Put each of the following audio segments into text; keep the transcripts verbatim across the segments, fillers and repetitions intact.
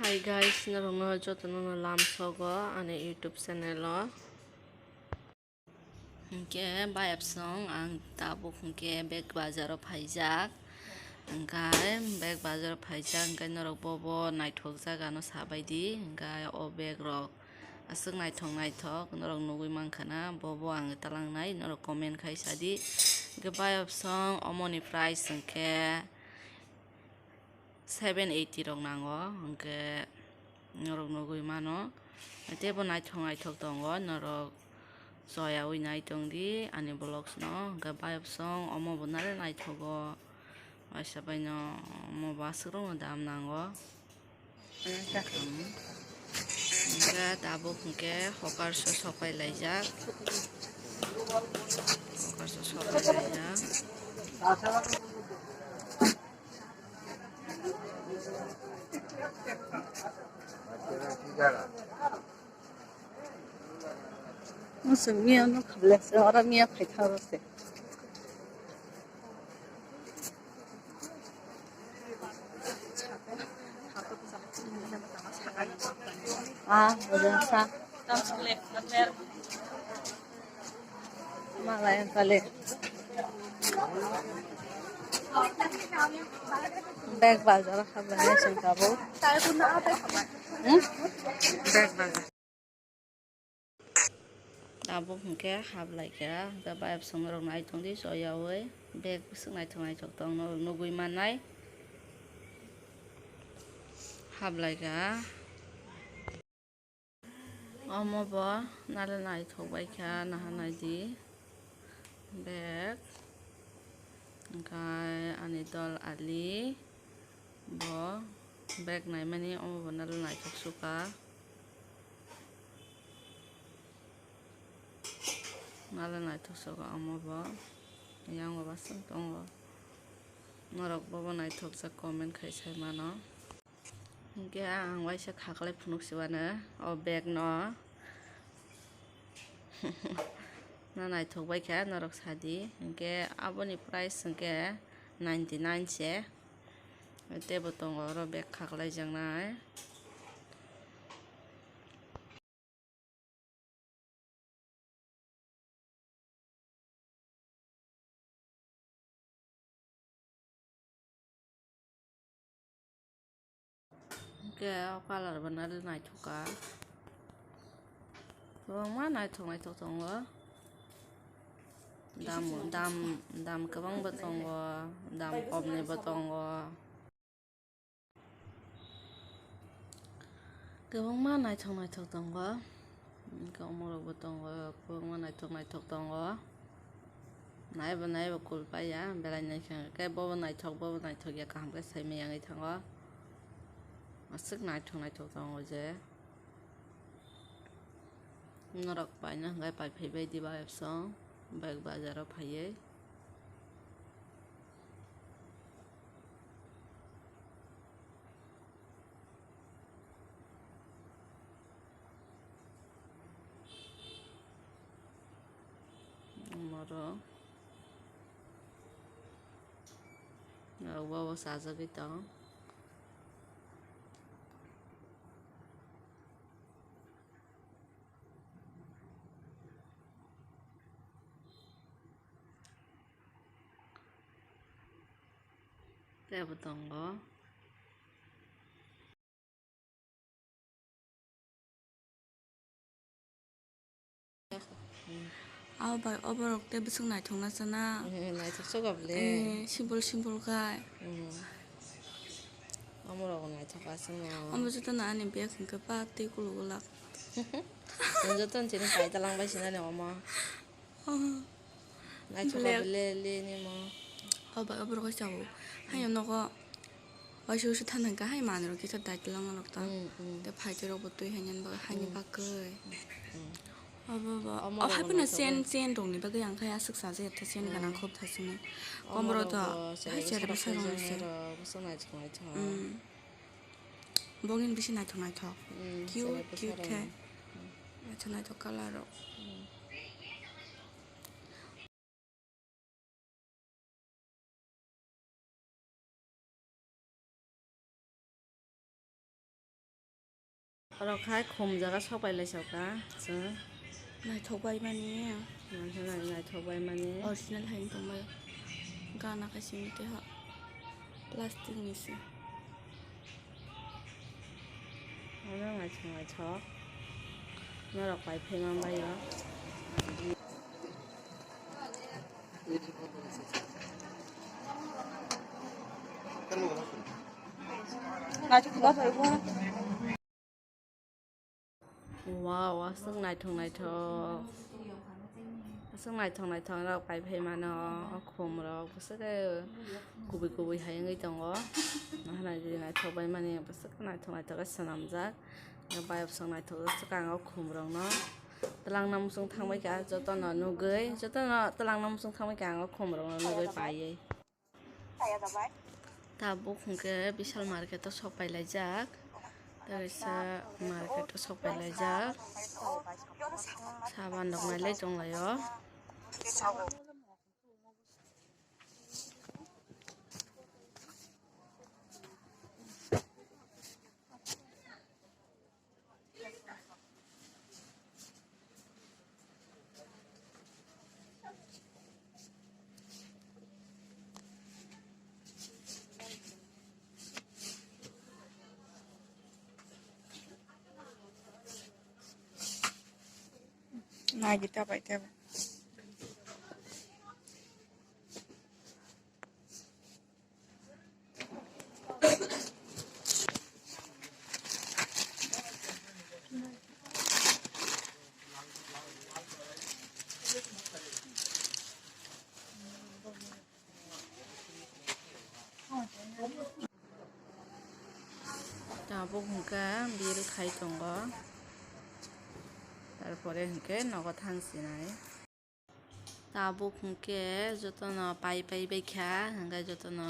Hi guys, norokno jotono no lamsogo ani YouTube channel o. Hinkhe bayapsong ang tabuk hinkhe bag bazaro phaijak. Hinkhe bag bazaro phaijak hinkhe norok bobo naithok jagano sabaidi. Hinkhe o bag rok aswk naithok naithok norok nugui mankha na, bobo ang talangnai norok comment khai sadi. Hinkhe bayapsong omoni price hinkhe seven eighty rok nango, hinkhe norok nugui mano. Teibo naithok naithok tongo, norok choyaui nai tongdi ani vlogs no. Hinkhe bayapsong omo bo nare naithogo, waisa baino omo bo aswk rokno dam nango. Hinkhe tabuk hinkhe hokar so sopai laijak, hokar so sopai laijak. Muchung mia no khablese, oro mia phaitharo se. Ah, ojang sa. Malai ang kali. Bag bazar khablai sing tabuk. Hmm? Bag bazar. Tabuk hinkhe hablai kha, hinkhe bayapsong rok nai tongdi choyaui bag bwswk naithok naithok tong norok nugui mannai. Hablai kha. Omo bo nale naithok bai kha, naha naidi bag. Hinkhe ani dol ali bo bag naimani omo bo nale naithok sukha. Nale naithok sukha omo bo. Yang bo baswk tongo. Norok bobo naithokjak comment khai sai mano. Hinkhe ang waisa khaklai phunuk siwano o bag no. Na naithok bai kha norok sadi. Hinkhe aboni price hinkhe ninety nine se. Teibo tongo oro bag khaklai jaknai. Hinkhe o colour bo nari naithok kha. Kwbangma naithok naithok tongo. Dam, dam, dam kwbangbo tongo, dam komnibo tongo. Kwbangma naithok naithok tongo. Hinkhe omorokbo tongo, kwbangma naithok naithok tongo. Naibo naibo cool paiya, belai naikha khe bobo naithok, bobo naithok ya kaham khe saimanya wngwi thango. Aswk naithok naithok tongo je. Norok paina hwnkhe pai phaibai diba epsong, bike bazaro phaiwi. Omorok norok bobo chajagwi tong. Teibo tongo. Abo bai oborok tei bwswk naithokna chana. Eh, naithok soga bwle. Eh, sibol sibol khai. Hmm. Omorok naithok aswkno. Omo jotono ani bag hwnkhe pa tei kuluk glak. Nwng jotono chini paita langbai sinani omo. Oh. Naithoka bele le nimo. Obo, obo rok sao. Hayo nogo waisa waisa thanang ka hai manwi rok kisa dai tlang rok ta. Mm, mm. Te phai te rok bo twi hai nyan bagwi hai ni bagwi. Mm. Obo bo. Omo rok haphano chen chen rok ni bagwi ang khai aswk sa je ta chen ganang khop ta sini. Omo rok to hai cherep cherep sa rok ni se. Bwswk naithok naithok. Mm. Bongin bisi naithok naithok. Mm, cute, cute khe. Mm. Naithok naithok colour rok. Mm. Oro khai khum jaga sopai lai soka chwng. Naithok bai mani. Naithok bai mani. Original hai tongbai. Gana khai simi tei ha. Plastic ni se. Ano naithok naithok. Norok pai phai man bai o. Wow, aswk naithok naithok. Aswk naithok naithok rok pai phai mano, o khum rok bwswk khe kubui kubui hai wngwi tongo. Naithok bai mani bwswk naithok naithok khe swnamjak. Bayapsong naithok jak swkang o khum rok no. Twlang na muchung thangbai kha joto no nugwi, joto no twlang na muchung thangbai kha ang o khum rok no nugwi paiwi. Tabuk hwnkhe Vishal market o sok pai laijak. Tei kaisa market o sok pai laijak. Saban rok nailai tong lai o. Nagi tabai tabai. Tabuk hwnkhe bill khai tongo, tarpore hwnkhe nogo thang sinai. Tabuk hwnkhe jotono pai pai baikha, hwnkhe jotono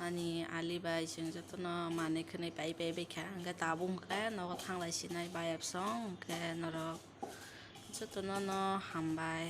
ani ali bai chwng jotono manwi khwnwi pai pai baikha, hwnkhe tabuk hwnkhe nogo thanglai sinai bayapsong, hwnkhe norok jotono no hambai.